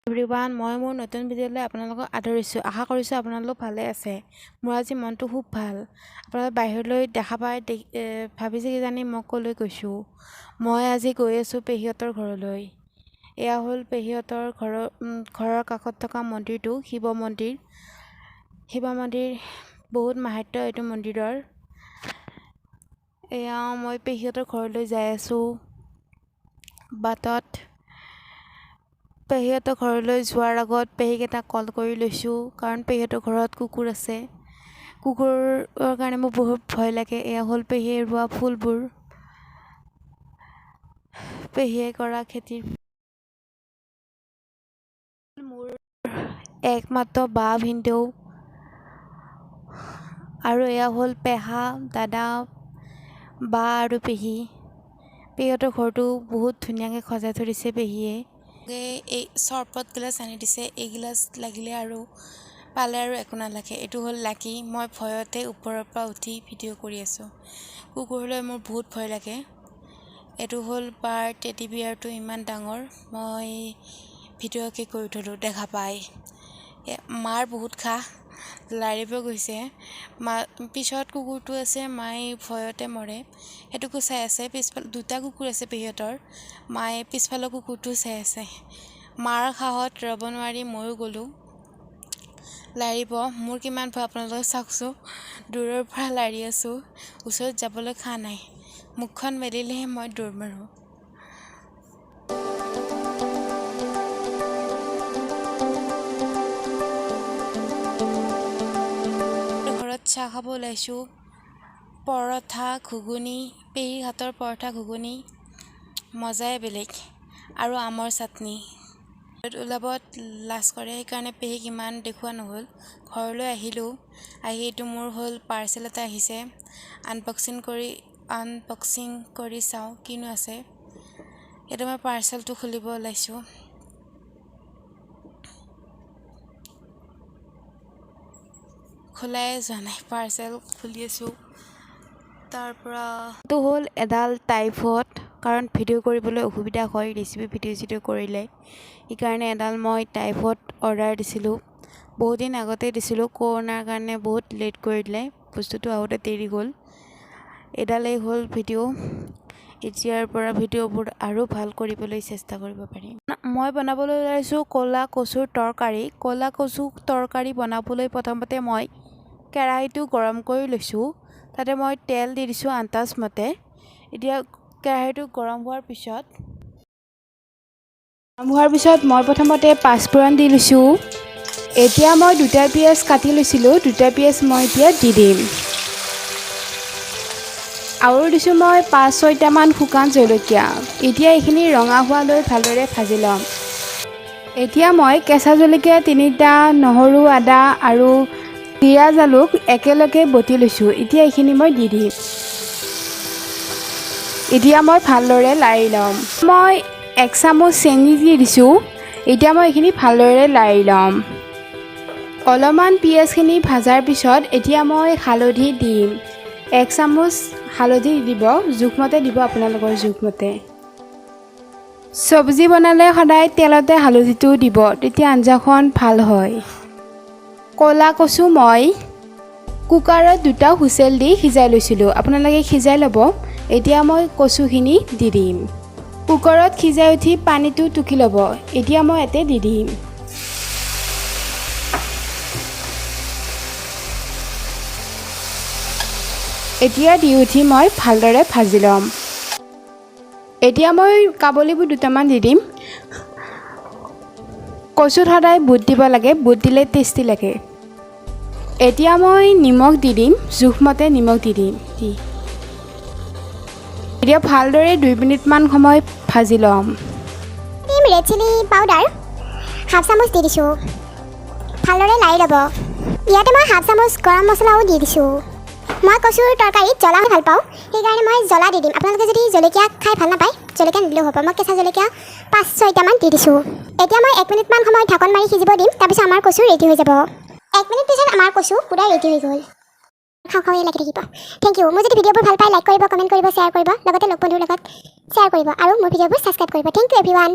Everyone, মই মোৰ নতুন ভিডিঅ'লৈ আপোনালোকক আদৰিছোঁ। আশা কৰিছোঁ আপোনালোক ভালে আছে। মোৰ আজি মনটো খুব ভাল। আপোনালোক বাহিৰলৈ দেখা পাই ভাবিছে কিজানি মই ক'লৈ গৈছোঁ। মই আজি গৈ আছোঁ পেহীহঁতৰ ঘৰলৈ। এয়া হ'ল পেহীহঁতৰ ঘৰৰ কাষত থকা মন্দিৰটো, শিৱ মন্দিৰ। শিৱ মন্দিৰ বহুত মাহাত্ম্য এইটো মন্দিৰৰ। এয়া মই পেহীহঁতৰ ঘৰলৈ যাই আছোঁ। বাটত পেহীহঁতৰ ঘৰলৈ যোৱাৰ আগত পেহীক এটা কল কৰি লৈছোঁ, কাৰণ পেহীহঁতৰ ঘৰত কুকুৰ আছে। কুকুৰৰ কাৰণে মোৰ বহুত ভয় লাগে। এয়া হ'ল পেহীয়ে ৰোৱা ফুলবোৰ, পেহীয়ে কৰা খেতিৰ। মোৰ একমাত্ৰ বা ভিনদেউ আৰু এয়া হ'ল পেহা, দাদা, বা আৰু পেহী। পেহীহঁতৰ ঘৰটো বহুত ধুনীয়াকৈ সজাই থৈ দিছে পেহীয়ে। এই চৰবত গিলাচ আনি দিছে। এই গিলাচ লাগিলে আৰু পালে আৰু একো নালাগে। এইটো হ'ল লাকি। মই ভয়তে ওপৰৰ পৰা উঠি ভিডিঅ' কৰি আছোঁ। কুকুৰলৈ মোৰ বহুত ভয় লাগে। এইটো হ'ল বাৰ টেডি বিয়াৰটো, ইমান ডাঙৰ। মই ভিডিঅ'কে কৰি থ'লোঁ দেখা পাই। মাৰ বহুত সাহ, লাৰিব গৈছে। মা পিছত কুকুৰটো আছে, মায়ে ভয়তে মৰে, সেইটোকো চাই আছে। পিছফালে দুটা কুকুৰ আছে পেহীহঁতৰ। মায়ে পিছফালৰ কুকুৰটো চাই আছে। মাৰ সাহত ৰ'ব নোৱাৰি ময়ো গ'লোঁ লাৰিব। মোৰ কিমান ভয় আপোনালোকে চাওকচোন। দূৰৰ পৰা লাৰি আছোঁ, ওচৰত যাবলৈ সাহ নাই। মুখখন মেলিলেহে মই দৌৰ মাৰোঁ। ঘৰত চাহ খাব ওলাইছোঁ। পৰঠা ঘুগুনি, পেহীৰ হাতৰ পৰঠা ঘুগুনি মজাই বেলেগ, আৰু আমৰ চাটনি। ওলাব লাজ কৰে, সেইকাৰণে পেহীক ইমান দেখুওৱা নহ'ল। ঘৰলৈ আহিলোঁ। আহি এইটো মোৰ হ'ল পাৰ্চেল এটা আহিছে। আনবক্সিং কৰি চাওঁ কিনো আছে। এইটো মই পাৰ্চেলটো খুলিব ওলাইছোঁ। খোলাই যোৱা নাই, পাৰ্চেল খুলি আছোঁ। তাৰ পৰা এইটো হ'ল এডাল টাইপড, কাৰণ ভিডিঅ' কৰিবলৈ অসুবিধা হয় ৰেচিপি ভিডিঅ' চিডিঅ' কৰিলে। সেইকাৰণে এডাল মই টাইপড অৰ্ডাৰ দিছিলোঁ। বহুত দিন আগতে দিছিলোঁ। কৰোণাৰ কাৰণে বহুত লেট কৰি দিলে, বস্তুটো আহোঁতে দেৰি হ'ল। এডালেই হ'ল ভিডিঅ'। এতিয়াৰ পৰা ভিডিঅ'বোৰ আৰু ভাল কৰিবলৈ চেষ্টা কৰিব পাৰিম। মই বনাবলৈ ওলাইছোঁ ক'লা কচুৰ তৰকাৰী। ক'লা কচু তৰকাৰী বনাবলৈ প্ৰথমতে মই কেৰাহীটো গৰম কৰি লৈছোঁ। তাতে মই তেল দি দিছোঁ আন্দাজমতে। এতিয়া কেৰাহীটো গৰম হোৱাৰ পিছত মই প্ৰথমতে পাঁচফোৰণ দি লৈছোঁ। এতিয়া মই দুটা পিঁয়াজ কাটি লৈছিলোঁ, দুটা পিঁয়াজ মই এতিয়া দি দিম। আৰু দিছোঁ মই পাঁচ ছয়টামান শুকান জলকীয়া। এতিয়া এইখিনি ৰঙা হোৱালৈ ভালদৰে ভাজি ল'ম। এতিয়া মই কেঁচা জলকীয়া তিনিটা, নহৰু, আদা আৰু জিৰা, জালুক একেলগে বটি লৈছোঁ। এতিয়া এইখিনি মই দি দিম। এতিয়া মই ভালদৰে লাৰি ল'ম। মই এক চামুচ চেনি দি দিছোঁ। এতিয়া মই এইখিনি ভালদৰে লাৰি ল'ম। অলপমান পিঁয়াজখিনি ভাজাৰ পিছত এতিয়া মই হালধি দিম। এক চামুচ হালধি দিব, জোখমতে দিব, আপোনালোকৰ জোখমতে। চব্জি বনালে সদায় তেলতে হালধিটো দিব, তেতিয়া আঞ্জাখন ভাল হয়। ক'লা কচু মই কুকাৰত দুটা হুইচেল দি সিজাই লৈছিলোঁ। আপোনালোকে সিজাই ল'ব। এতিয়া মই কচুখিনি দি দিম। কুকাৰত সিজাই উঠি পানীটো টুকি ল'ব। এতিয়া মই ইয়াতে দি দিম। এতিয়া দি উঠি মই ভালদৰে ভাজি ল'ম। এতিয়া মই কাবুলী বুট দুটামান দি দিম। কচুত সদায় বুট দিব লাগে, বুট দিলে টেষ্টি লাগে। এতিয়া মই নিমখ দি দিম, জোখমতে নিমখ দি দিম। দি এতিয়া ভালদৰে 2 মিনিটমান সময় ভাজি ল'ম। দিম ৰেড চিলি পাউডাৰ হাফ চামুচ দি দিছোঁ। ভালদৰে লাৰি ল'ব। ইয়াতে মই হাফ চামুচ গৰম মছলাও দি দিছোঁ। মই কচুৰ তৰকাৰীত জ্বলা ভাল পাওঁ, সেইকাৰণে মই জ্বলা দি দিম। আপোনালোকে যদি জলকীয়া খাই ভাল নাপায়, জলকীয়া নিদিলেও হ'ব। মই কেঁচা জলকীয়া পাঁচ ছয়টামান দি দিছোঁ। এতিয়া মই এক মিনিটমান সময় ঢাকন মাৰি সিজিব দিম। তাৰপিছত আমাৰ কচু ৰেডি হৈ যাব। এক মিনিট পিছত আমাৰ কচু পূৰা ৰেডি হৈ গ'ল। খাওঁ খাওঁৱে লাগি থাকিব। Thank U. মোৰ যদি ভিডিঅ'বোৰ ভাল পায়, লাইক কৰিব, কমেণ্ট কৰিব, শ্বেয়াৰ কৰিব, লগতে লগ বন্ধুৰ লগত শ্বেয়াৰ কৰিব আৰু মোৰ ভিডিঅ'বোৰ ছাবস্ক্ৰাইব কৰিব। Thank you everyone.